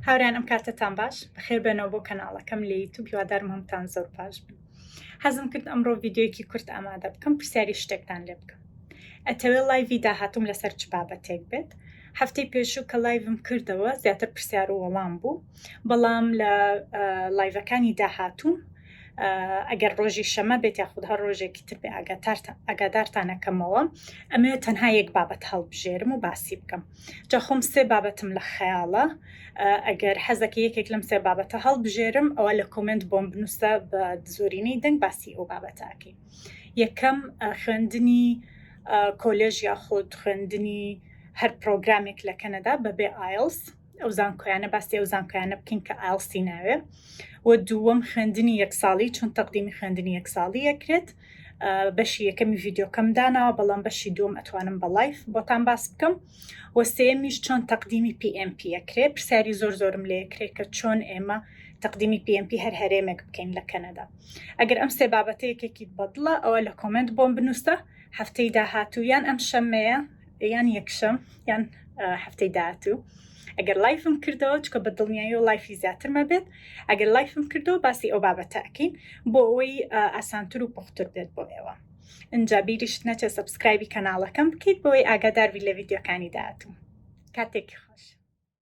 هاورێیان ئەم کاتەتان باش بەخێر بێنەوە بۆ کەناڵەکەم لە یوتوب هیوادارم هەمتان زۆر باش بن حەزم کرد ئەمڕۆ ڤیدیۆیەکی کورت ئامادە بکەم پرسیاری شتێکتان لێ بکەم ئەتەوێ live ی داهاتوم لەسەر چ بابەتێک بێت هەفتەی پێشوو کە live م کردەوە زیاتر پرسیار و وەڵام بوو بەڵام لە live ەکانی داهاتوم ئەگەر ڕۆژی شەمە بێت یاخود هەر ڕۆژێکی تر بێ ئاگادارتانەکەمەوە ئەمەوێت تەنها یەک بابەت هەڵبژێرم و باسی بکەم جا خۆم سێ بابەتم لە خەیاڵە ئەگەر حەزەکە یەکێک لەم سێ بابەتە هەڵبژێرم ئەوە لە comment بۆم بنووسە بە زۆرینەی دەنگ باسی ئەو بابەتەکەی یەکەم خوێندنی کۆلێژ یاخود خوێندنی هەر پرۆگرامێک لە کەنەدا بەبێ IELTS ئەو زانکۆیانە باسی ئەو زانکۆیانە بکەین کە IELTS ی ناوێ و دووەم خوێندنی یەکساڵی چۆن تەقدیمی خوێندنی یەکساڵی ئەکرێت بەشی یەکەمی ڤیددیوکەم داناوە بەڵام بەشی دووەم ئەتوانم بە live بۆتان باس بکەم و سێمیش چۆن تەقدیمی PNP ئەکرێ پرسیاری زۆر زۆرم لێکرێ کە چۆن ئێمە تەقدیمی PNP هەر هەرێمێک بکەین لە کەنەدا ئەگەر ئەم سێ بابەتە یەکێکیت بەدڵە ئەوە لە comment بۆم بنووسە هەفتەی داهاتوو یان ئەم شەممەیە یان یەکشەم یان هەفتەی داهاتوو ئەگەر live م کردەوە چکە بە دڵنیایی و live ی زیاترمە بێت ئەگەر live م کردەوە باسی ئەو بابەتە ئەکەین بۆ ئەوەی ئاسانتر و پوختر بێت بۆ ئێوە ئینجا بیریشت نەچێت subscribe ی کەناڵەکەم بکەیت بۆی ئاگاداربی لە ڤیدیۆکانی داهاتوو کاتێکی خۆش.